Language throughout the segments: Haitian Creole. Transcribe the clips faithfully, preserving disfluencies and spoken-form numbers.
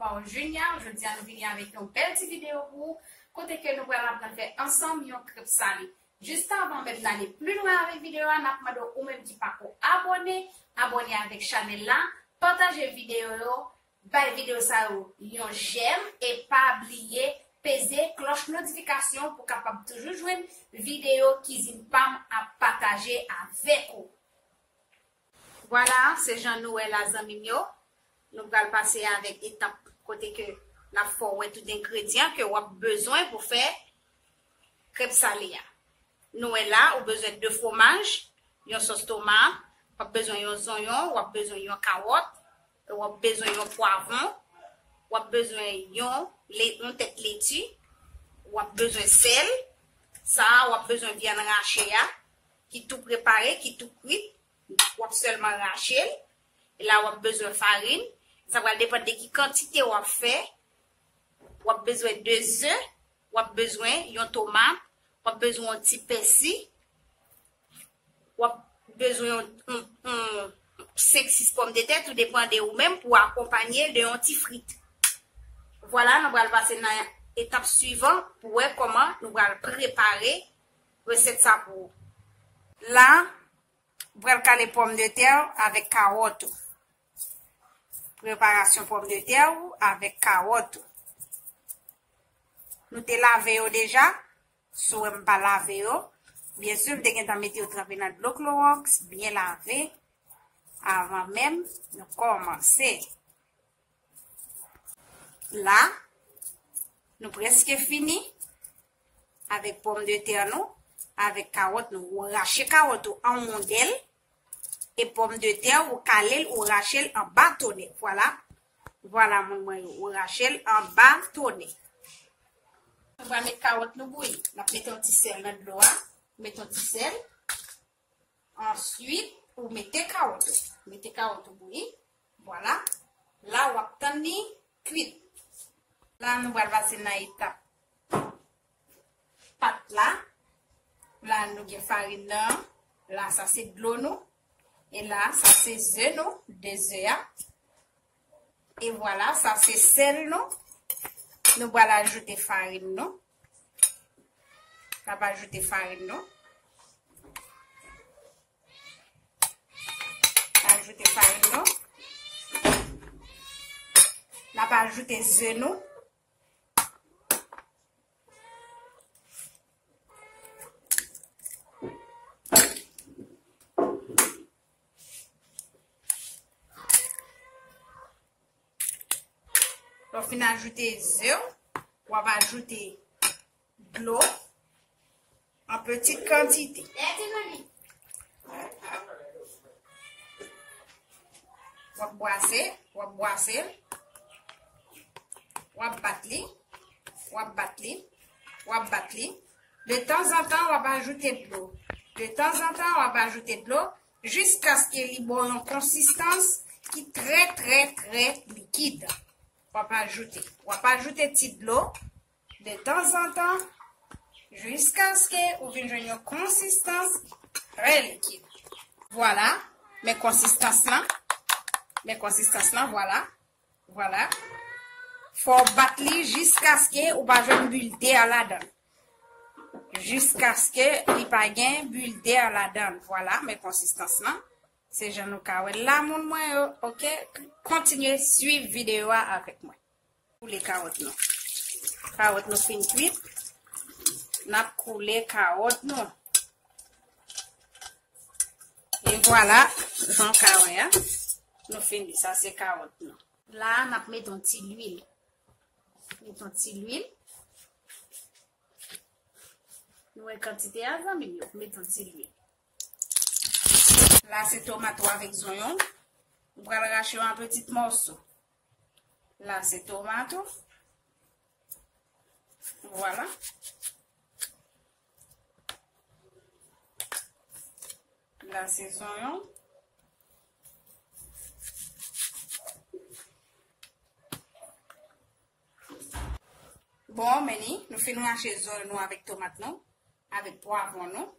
Wow, jenyal, jodi a nou vini avèk yon bèl ti videyo pou ou, kote ke nou pral aprann fè ansanm yon krèp sale. Jis avan menm n ale pli lwen avèk videyo a, n ap mande w ou menm ki pako abòne, abòne avèk chanèl la, pataje videyo yo, bay videyo sa yo yon jèm e pa bliye peze klòch notifikasyon pou kapab toujou jwenn videyo kizin pa m ap pataje avèk ou. Vwala, se jan nou wè la, zanmi m yo. Nou pral pase avèk etap kote ke n ap fè w wè tout engredyan ke w ap bezwen pou fè krèp sale a. Nou wè la, ou bezwen de fwomaj, yon sòs tomat, w ap bezwen yon zonyon, w ap bezwen yon kawòt, w ap bezwen yon pwavwon, w ap bezwen yon, le, yon tèt leti, w ap bezwen sèl. Sa a, w ap bezwen vyann rache a, ki tou prepare, ki tou kwit. W ap sèlman rache l. E la, w ap bezwen farin. Sa pral depann de ki kantite w ap fè. W ap bezwen de ze. W ap bezwen yon tomat. W ap bezwen yon ti pèsi. W ap bezwen yon, yon, yon senk sis pòmdetè, tou depann de ou menm, pou akonpanye l de yon ti frit. Vwala, nou pral pase nan etap swivan pou wè kòman nou pral prepare resèt sa pou ou. La, ou pral kale pòmdetè w avèk kawòt ou. Preparasyon pòmdetè w avèk kawòt ou. Nou te lave yo deja. Si w wè m pa lave yo, byen si, m te gentan mete yo tranpe nan dlo klowòks, byen lave, avan menm nou kòmanse. La, nou prèske fini avèk pòmdetè nou, avèk kawòt nou. Ou rache kawòt ou an wondèl, e pòmdetè ou kale l, ou rache l an ba tonè. Vwala. Vwala, moun mwen yo, ou rache l an ba tonè. Nou va met kawòt nou bouyi. N ap mete yon ti sèl nan dlo a. Mete yon ti sèl. Answit, ou mete kawòt ou. Mete kawòt ou bouyi. Vwala. La, w ap tann li kwit. La, nou pral pase nan etap pat la. La, nou gen farin nan. La, sa se dlo nou. E la, sa se ze nou, de ze a. E vwala, sa se sèl nou. Nou pral ajoute farin nou. N ap ajoute farin nou. Ajoute farin nou. N ap ajoute ze nou. Lè w fin ajoute ze w, w ap ajoute dlo an pitit kantite. W ap bwase, w ap bwase l. W ap bat li, w ap bat li, w ap bat li. De tanzantan, w ap ajoute dlo. De tanzantan, w ap ajoute dlo jiskaske li ba w yon konsistans ki trè, trè, trè likid. W ap ajoute, w ap ajoute ti dlo de tanzantan jiskaske ou vin jwenn yon konsistans trè likid. Vwala, men konsistans lan. Men konsistans lan, vwala. Vwala. Fò w bat li jiskaske ou pa jwenn bil dè ladan l. Jiskaske li pa gen bil dè ladan l. Vwala, men konsistans lan. Se jan nou ka wè l la, moun mwen yo. Oke? Kontinye swiv videyo a avèk mwen. Koule kawòt nou. Kawòt nou fin kwit. N ap koule kawòt nou. E vwala, jan w ka wè a, nou fini. Sa se kawòt nou. La, n ap mete yon ti lwil. Mete yon ti lwil. Nou wè kantite a, zanmi m yo. Mete yon ti lwil. La, se tomat ou avèk zonyon. Ou pral rache yo an pitit mòso. La, se tomat ou. Vwala. La, se zonyon. Bon, men ni, nou fin rache zonyon nou avèk tomat nou, avèk pwavwon nou.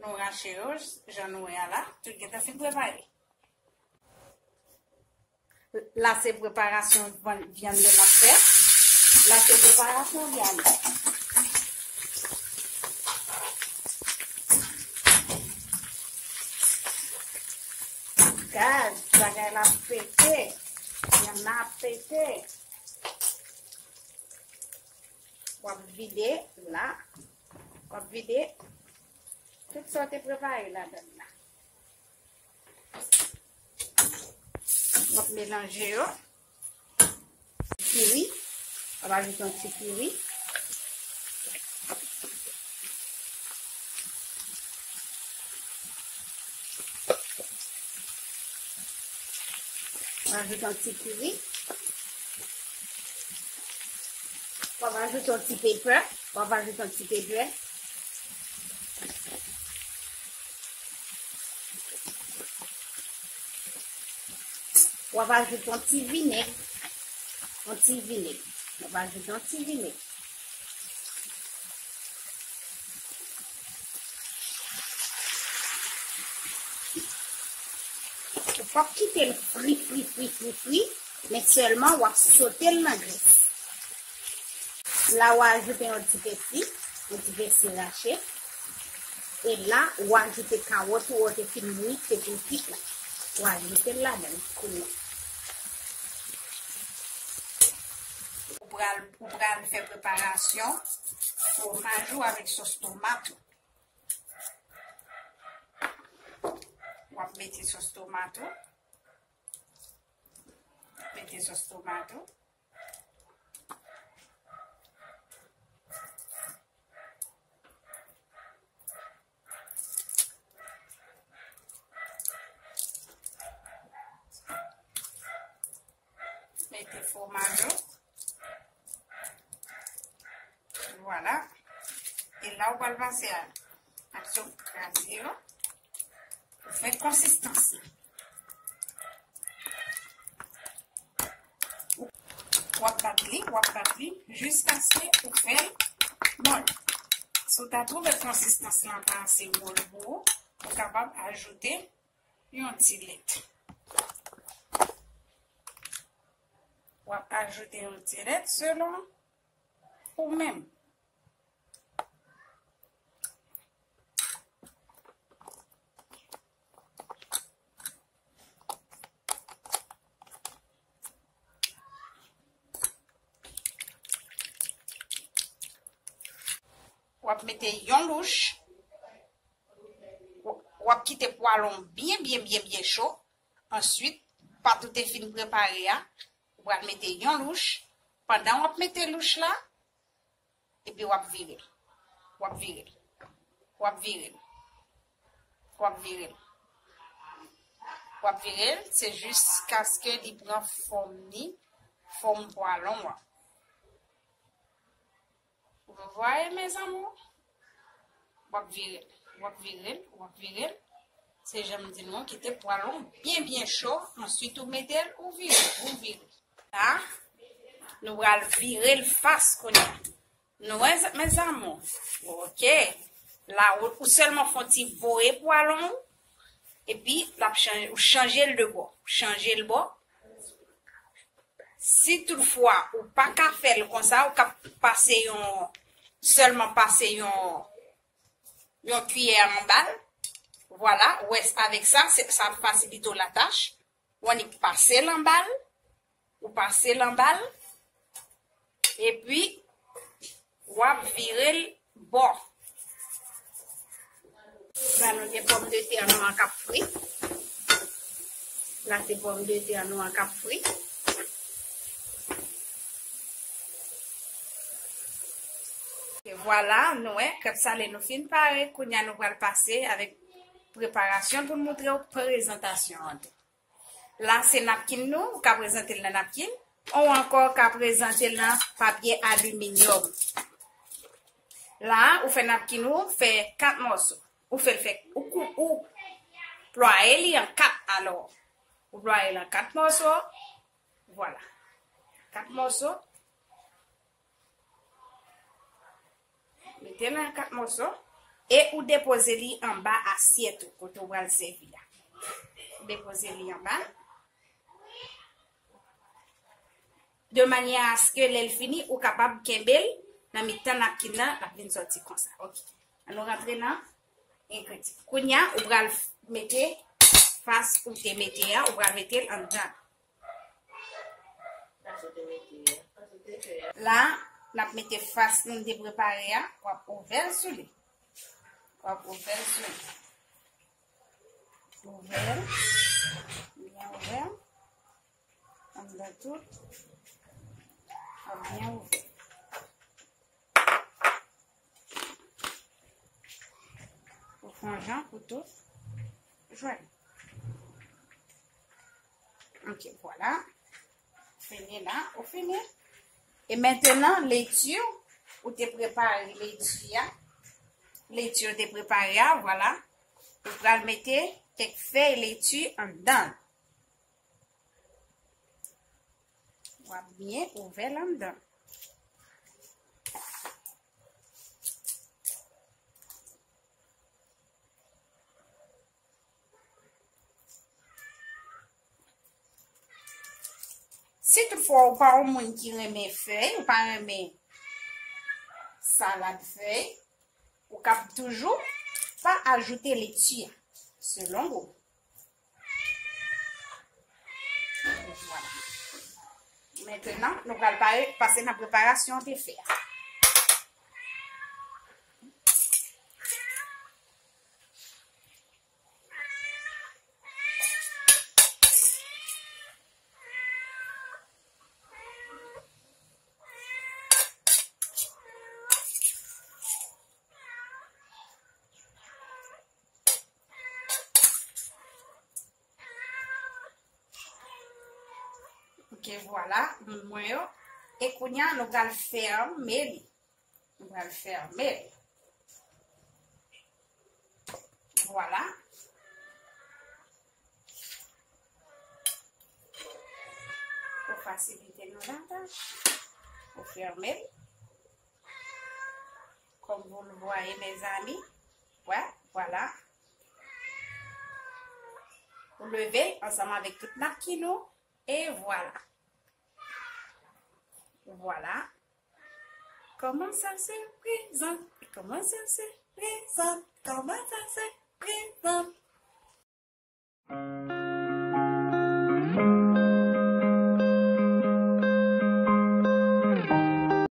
Nou rache yo, jan nou wè a la, tout gentan fin prepare. La se preparasyon van- vyann nou n ap fè. La se preparasyon vyann. Gad, bagay la pete. Vyann la pete. W ap vide la. W ap vide tout sa w te prepare ladan la. W ap melanje yo. Kiri. W ap ajoute yon ti kiri. W ap ajoute yon ti kiri. W ap ajoute yon ti pepè. W ap ajoute yon ti pepè. W ap ajoute yon ti vinèg. Yon ti vinèg. W ap ajoute yon ti vinèg. Ou p ap kite l fri, fri, fri, fri, fri, men sèlman w ap sote l nan grès. La, w ajoute yon ti pèsi, yon ti pèsi rache. E la, w ajoute kawòt ou, ou te fin mite pou l kwit la. W ajoute l ladan l kounye a. Ou pral, ou pral fè preparasyon fwomaj ou avèk sòs tomat ou. W ap mete sòs tomat ou. Mete sòs tomat ou. Mete fwomaj ou. Vwala. E la ou pral pase a, ak sòs kraze yo. Pou fè konsistans la. W ap bat li, w ap bat li, jiskaske ou fè l mòl. Si w ta twouve konsistans lan pa ase mòl pou ou, ou kapab ajoute yon ti lèt. W ap ajoute yon ti lèt selon ou menm. W ap mete yon louch. W ap kite pwalon byen, byen, byen, byen cho. Answit, pat ou te fin prepare a, ou pral mete yon louch. Pandan w ap mete louch la, epi w ap vire l. W ap vire l. W ap vire l. W ap vire l. W ap vire l, se jiskaske li pran fòm li, fòm pwalon an. Vous voyez, mes amours? W ap vire l, w ap vire l, w ap vire l. Se jan m di nou an, kite pwalon byen, byen cho. Answit, ou mete l, ou vire, ou vire. La, nou pral vire l fas kounye a. Nou wè, mes amours? Ok. La, ou, ou sèlman fè yon ti voye pwalon ou, epi l ap chanje, ou chanje l de bò. Ou chanje l bò. Si toutfwa ou pa ka fè l konsa, ou ka pase yon, sèlman pase yon, yon kiyè anba l. Vwala, ou wè, avèk sa, se, sa ap fasilite w latach. Ou annik pase l anba l, ou pase l anba l, epi w ap vire l bò. La nou gen pòmdetè nou an k ap fri. La se pòmdetè nou an k ap fri. E vwala, nou wè, krèp sale nou fin pare. Kounye a nou pral pase avèk preparasyon pou n moutre w prezantasyon an tou. La se napkin nou, ou ka prezante l nan napkin, ou ankò ka prezante l nan papye aliminyòm. La, ou fè napkin ou, fè kat mòso. Ou fè l fè, ou kou, ou plwaye li an kat alò. Ou plwaye l an kat mòso. Vwala. Kat mòso. Mete l an kat mòso. E ou depoze li anba asyèt ou, kote ou pral sèvi a. Ou depoze li anba. de manyè aske lè l fini, ou kapab kenbe l nan mitan napkin nan, l ap vin sòti konsa. Ok. Ann nou rantre nan engredyan. Kounye a, ou pral f- mete fas ou te mete a, ou pral mete l anndan. La, n ap mete fas nou te prepare a, w ap ouvè l sou li. W ap ouvè l sou li. Ouvè l. Byen ouvè l. Anndan tou. W ap byen ouvè l. Ou fè yon jan pou tout jwenn. Ok, vwala. Fini la, ou fini. E mentenan, leti, ou te prepare leti a. Leti ou te prepare a, vwala. Ou pral mete kèk fèy leti anndan. W ap byen ouvè l anndan. Si toutfwa ou pa yon moun ki renmen fèy, ou pa renmen salad fèy, ou kab toujou pa ajoute leti a, selon ou. Vwala. Mentenan, nou pral pare, pase nan preparasyon te fè a. Ok, vwala, moun mwen yo. E kounye a, nou pral fèmen li. Nou pral fèmen li. Vwala. Pou fasilite nou latach. Ou fèmen li. Comme vous le voyez, mes amis. Wè, vwala. Ou leve ansanm avèk tout napkin ou. E vwala. Vwala. Comment ça se présente? Comment ça se présente? Comment ça se présente?